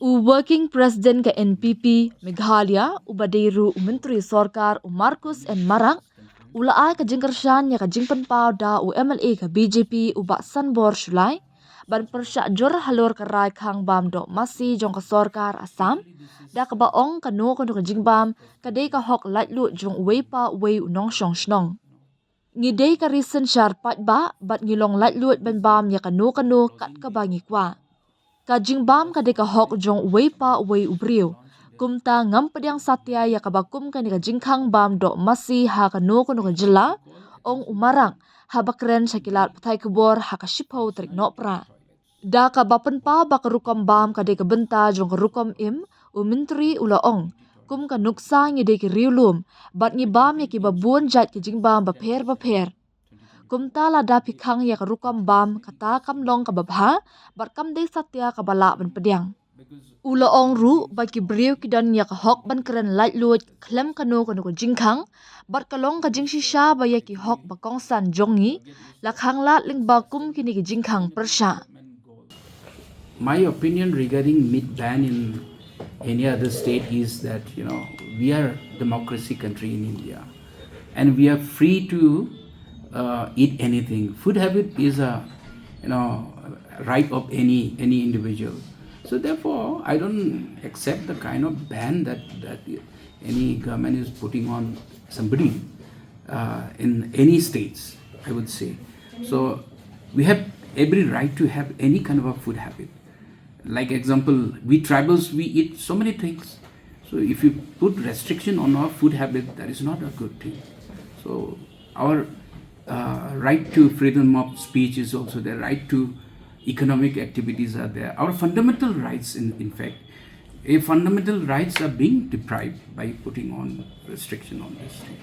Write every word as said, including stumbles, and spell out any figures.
U Working President ka N P P Meghalaya, uba dei ruh u Myntri Sorkar u Marcuise N Marak, u la ai ka jingkyrshan ïa ka jingpynpaw da u M L A ka B J P u Bah Sanbor Shullai ban pyrshah jur halor ka rai khang bam doh masi jong ka sorkar Assam, da kaba ong kano kano ka jingbam ka dei ka hok laitluid jong uwei pa uwei u nongshong shnong. Ngi dei ka ri synshar paidbah bad ngi long laitluid ban bam ïa kano kano kat kaba ngi kwah. Ka jingbam ka dei ka hok jong uwei pa uwei u briew. Kumta ngam pdiang satia ïa kaba kum kane ka jingkhang bam doh masi ha kano kano ka jylla, ong u Marak haba kren sha ki lad pathai khubor ha ka shiphew tarik Nohprah. Da kaba pynpaw ba ka rukom bam ka dei ka bynta jong ka rukom im, u Myntri u la ong, kum ka nuksa ngi dei ki riewlum bad ngi bam ïa kiba bun jait ki jingbam bapher bapher. Kumta lada phi khang ïa ka rukom bam, kata kam long kaba bha bad kam dei satia kaba lah ban pdiang. U la ong ruh ba ki briew ki don ïa ka hok ban kren laitluid khlem kano kano ka jingkhang, bad ka long ka jingshisha ba ïa ki hok ba kongsan jong ngi la khang lad lyngba kum kine ki jingkhang pyrshah. My opinion regarding meat ban in any other state is that, you know, we are a democracy country in India, and we are free to uh, eat anything. Food habit is a, you know, right of any any individual. So therefore, I don't accept the kind of ban that that any government is putting on somebody uh, in any states, I would say. So we have every right to have any kind of a food habit. Like example, we tribals, we eat so many things. So if you put restriction on our food habit, that is not a good thing. So our uh, right to freedom of speech is also there. Right to economic activities are there. Our fundamental rights, in, in fact, a fundamental rights are being deprived by putting on restriction on this thing.